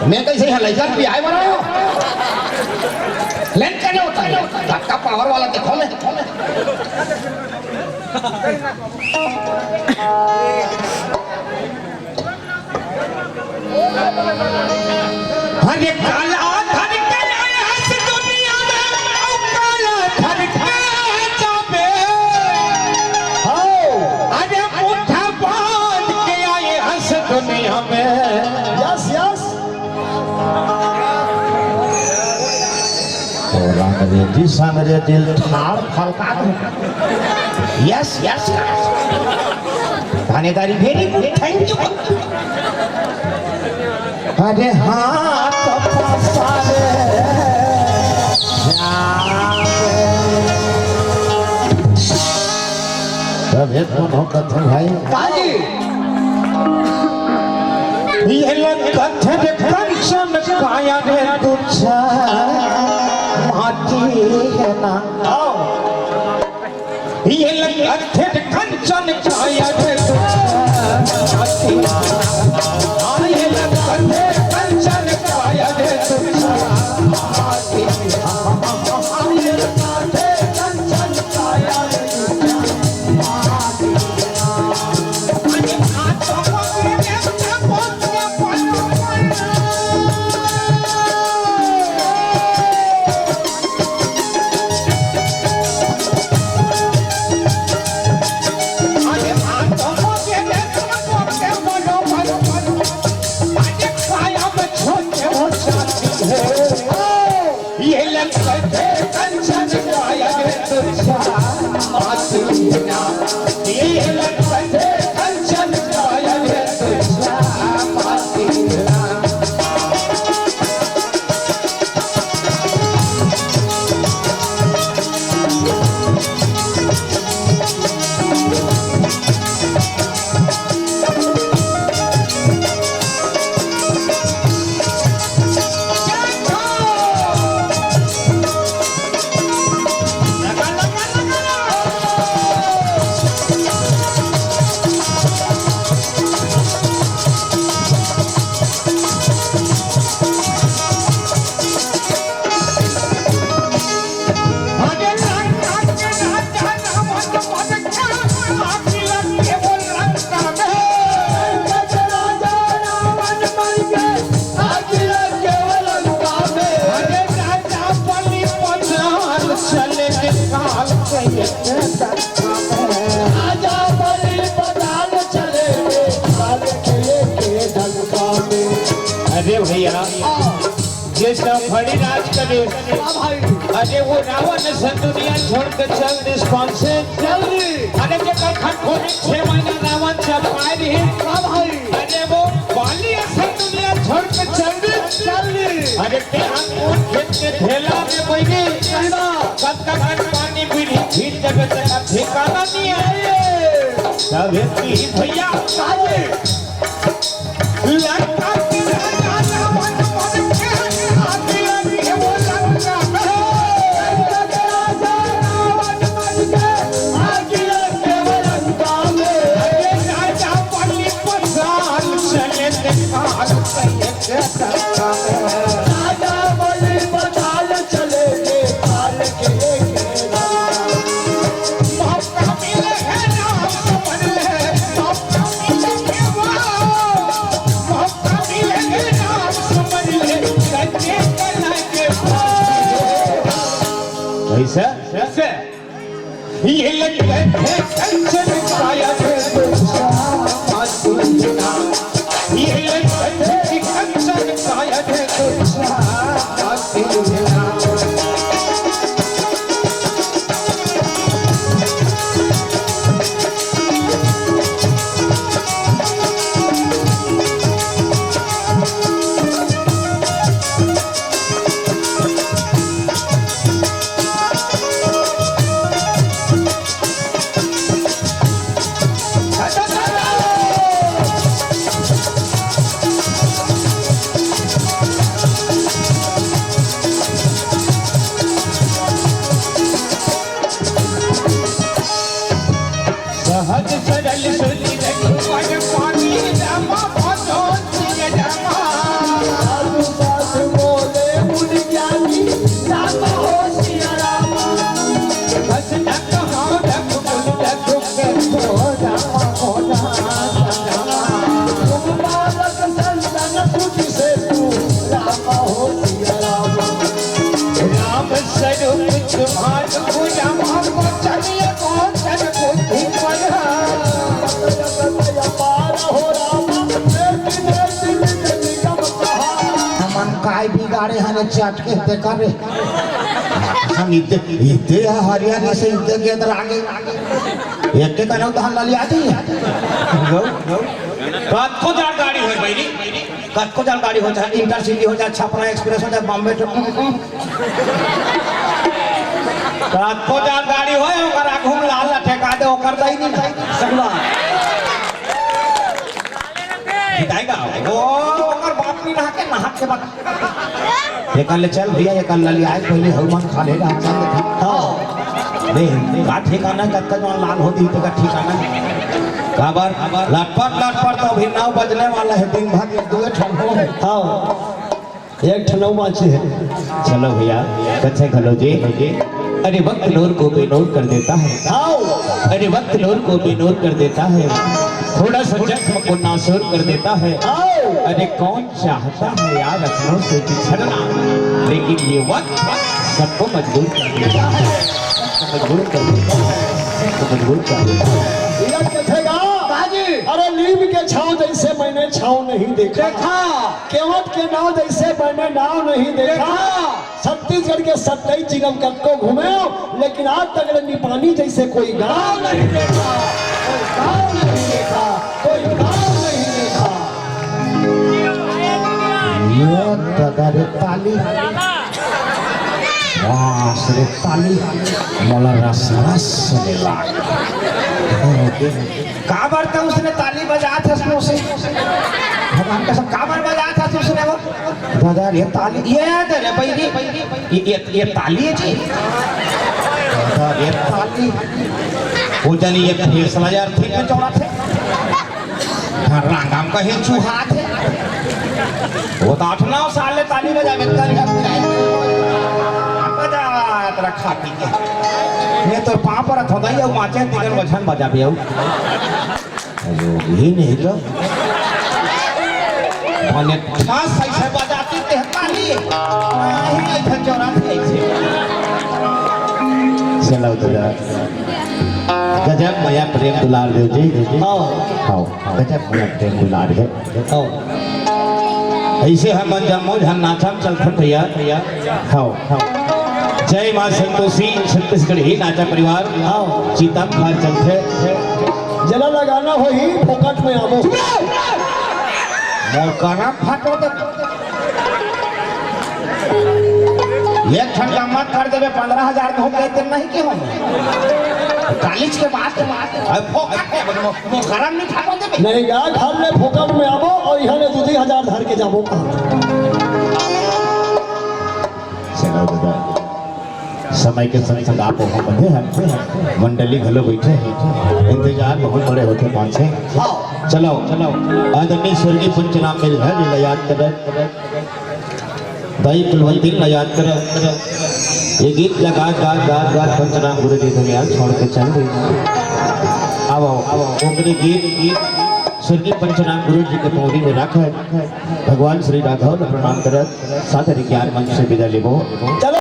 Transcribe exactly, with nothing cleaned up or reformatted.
मैं कइसे इहाँ लइका ल बिहाय बर आय हँव? लेन कने होता है? धक्का पावर वाला देखो मैं। अरे काला धन के आए हस दुनिया में, काला धन के जाबे। हो। अरे मुट्ठा बांध के आए हस दुनिया में। Yes, yes। तोला अंग्रेजी से अंग्रेजी ठाड़ फलका दूं। Yes, yes, yes। थानेदारी, very good, thank you। अरे हाँ, तो पसारे जावे। तब एक मन हो कथन भाई। काजी। ये लंकत रे कंचन काया रे तुझा माटी है ना। आओ। ये लंकत रे कंचन काया रे तुझा माटी। हाँ, ये लंकत रे कंचन काया रे तुझा माटी। हाँ, ये लंकत रे कंचन काया रे तुझा अरे भैया, जे सब बड़ी राज करे, हाँ भाई। अरे वो रावण असन दुनिया छोड़ के चल दिस कौन से? चल दी। अरे जेकर खटखोरी छह महीना रावण चपाए रही। हाँ भाई। अरे वो बाली असन दुनिया छोड़ के चल दिस। चल दी। अरे ते हम कौन खेत के ढेला में बैठी। सही बात। कब तक हम पानी पीली फिर जगह जगह ठिकाना नहीं है। अरे। तब एक ही भैया। हाँ जी। लंका के राजा रावण मर के आग लगे वो लंका में। लंका के राजा रावण मर के आग लगे वो लंका में। अरे राजा बलि पसाल चले थे काल सैयद लंका में। राजा बलि पसाल चले थे काल के लेके। ऐसा? ये लगे थे कंचन काया थे तुझा मातुलना। ये लगे थे कंचन काया थे तुझा मातुलना। आज पूजा में हमको चलिए, बहुत जन बुद्धि बढ़ा। हमन काय बिगाड़े हन, चट के देखा रे। हम इतने, इतने हरियाली से इतने के अंदर आ गए। एक के कने उधार ला लिया दी। कतको जान गाड़ी होय भाई, कतको जान गाड़ी हो, चाहे इंटरसिटी हो, चाहे छपरा एक्सप्रेस हो, चाहे बॉम्बे टू, कतको जान गाड़ी हो, ओकर आगू में लाल ला ठेका दे, ओकर दई नहीं भाई। सगला। जिताएगा वो, ओकर बाप नहीं रहा के नहा के बाद। एकर ले चल भैया, एकर ले आए पहले हऊ मन खा लेगा, हम चल देते। हाँ। नहीं, का ठिकाना, कतका जवान लाल होती, तो का ठिकाना। काबर, लटपट, लटपट तो अभी नौ बजने वाला है, दिन भर के दुए ठन हो। हाँ। एक ठन अउ बाँचे हे। चलो भैया, कच्छे घलो जी। अरे वक्त नूर को बेनूर कर देता है। आओ। अरे वक्त नूर को बेनूर कर देता है। थोड़ा सा जख्म को नासूर कर देता है। आओ। अरे कौन चाहता है यार अपनों से बिछड़ना, लेकिन ये वक्त सबको मजबूर कर देता है। सबको मजबूर कर देता है। सबको मजबूर कर देता है। इधर देखेगा। बाजी। अरे नीम के छाँव जैसे मैंने छाँव नहीं देखा। देखा। केवट के नाव जैसे मैंने नाव नहीं देखा। देखा। छत्तीसगढ़ के सत्ताईस जिला में कतको घूमे, लेकिन आज तक ले निपानी जैसे कोई गाँव नहीं देखा, कोई गाँव नहीं देखा, कोई गाँव नहीं देखा। ये दादा रे ताली, वाह रे ताली, मोला रस रस ले लाग। काबर त उसने ताली बजात हस उसने? भगवान कसम, काबर बजात हस उसने वो? दादा रे ताली, ये दे रे भाई जी, ये, ये, ये ताली है जी। दादा रे ताली, वो जानी ये फैसला यार ठीक में चौड़ा थे। रांगाम कहीं चुहात है। वो तो आठ नौ साल ले ताली बजावे, ताली बजा, तेरा खा पी के। ये तो पाँव पर थोड़ा ही, वो माचे तिगन वजन बजा भी आऊ। अरे, ये नहीं तो। माने ठास ऐसे बजाती ते ताली। नहीं, ऐसे जोरा थे ऐसे। चलो तो यार। गजब मया प्रेम दुलार देव जी। हाँ। हाँ, गजब मया प्रेम दुलार है। हाँ। ऐसे हमन जम्मो झन नाचम चलथन भैया। हाँ, हाँ। जय माँ संतोषी छत्तीसगढ़ी नाचा परिवार। हाँ। चीतम खार चलथे। जेला लगाना होही, फोकट में आबो। मोर करा फाटो तो एक ठन का मत कर देबे, पन्द्रह हजार तो हम कहते नहीं के हम। कॉलेज के बाद, अब फोकट में, मोर करा नहीं फाटो देबे। नहीं गा, घर ले फोकट में आबो और यहाँ ले दू तीन हजार धर के जाबो कहाँ? चलो दादा, समय के संग संग आप वहाँ बंधे हैं, मंडली घलो बैठे हैं, इंतजार बहुत बड़े होते पाछे। हाँ। चलो, चलो, आदरणीय स्वर्गीय पंचनाम मेरे घर लीला याद कर रहे, दाई कुलवंती ला याद कर रहे, ये गीत लगा गा गा गा पंचनाम गुरु जी दुनिया छोड़ के चल रही। अब आओ, अब आओ, ओकरे गीत, गीत स्वर्गीय पंचनाम गुरु जी के पौड़ी में रख है। भगवान श्री राघव ने प्रणाम करत सादर ग्यारह मंच से विदा लेबो। चलो।